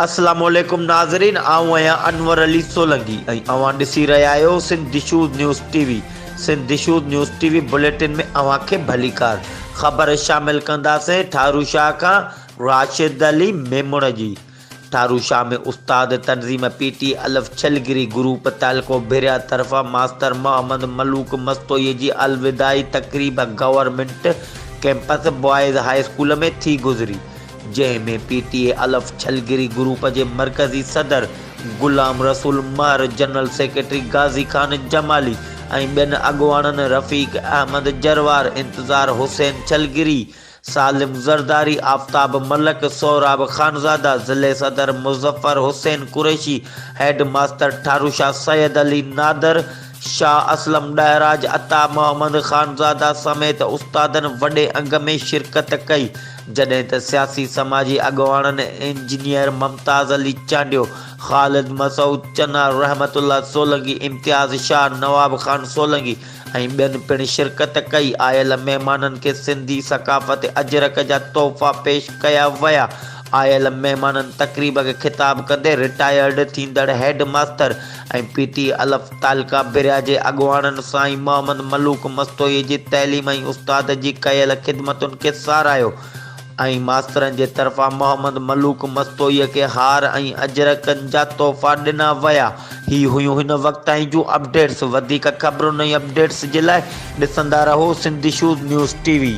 اسلام عليڪم ناظرين آئون آهيان انور علي سولنگي ۽ اوهان ڏسي رهيا آهيو Sindh issues news T V Sindh issues news T V bulletin ۾ اوهان کي ڀليڪار خبر شامل ڪنداسين ٺارو شاهه کان راشد علي ميمڻ جي ٺارو شاهه ۾ استاد تنظيم پي ٽي الف ڇلگري گروپ تعلقو ڀريا طرفان ماستر محمد ملوڪ مستوئي جي الوداعي تقريب government campus boys high school ۾ ٿي گذري جنهن ۾ پي ٽي اي الف ڇلگري گروپ جي مرڪزي صدر غلام رسول مهر، جنرل سيڪريٽري غازي خان جمالي ۽ ٻين اڳواڻن رفيق احمد جروار، انتظار حسين ڇلگري، سالم زرداري، آفتاب ملڪ، سهراب خانزاده، ضلعي صدر مظفر حسين قريشي، هيڊ ماستر ٺاروشاه سيد علي نادر، شاهه اسلم ڏهراج، عطا محمد خانزاده سميت استادن وڏي انگ ۾ شرڪت ڪئي. جڏهن ته سياسي سماجي اڳواڻن انجنيئر ممتاز علي چانڊيو، خالد مسعود چنا، رحمت الله سولنگي، امتياز شاهه، نواب خان سولنگي ۽ ٻين پڻ شرڪت ڪئي. آيل مهمانن کي سنڌي ثقافت اجرڪ جا تحفا پيش ڪيا ويا. آيل مهمانن تقريب کي خطاب ڪندي رٽائرڊ ٿيندڙ هيڊ ماستر ۽ پي ٽي الف تعلقه ڀريا جي اڳواڻن سائين محمد ملوڪ مستوئي جي تعليم ۽ استاد جي ڪيل خدمتن کي ساراهيو ۽ ماسترن جي طرفان محمد ملوڪ مستوئي کي هار ۽ اجرڪن جا تحفا ڏنا ويا. هي هيون هن وقت تائين جون اپڊيٽس وڌيڪ خبرن ۽ اپڊيٽس جي لاء ڏسندا رهو Sindh issues news T V.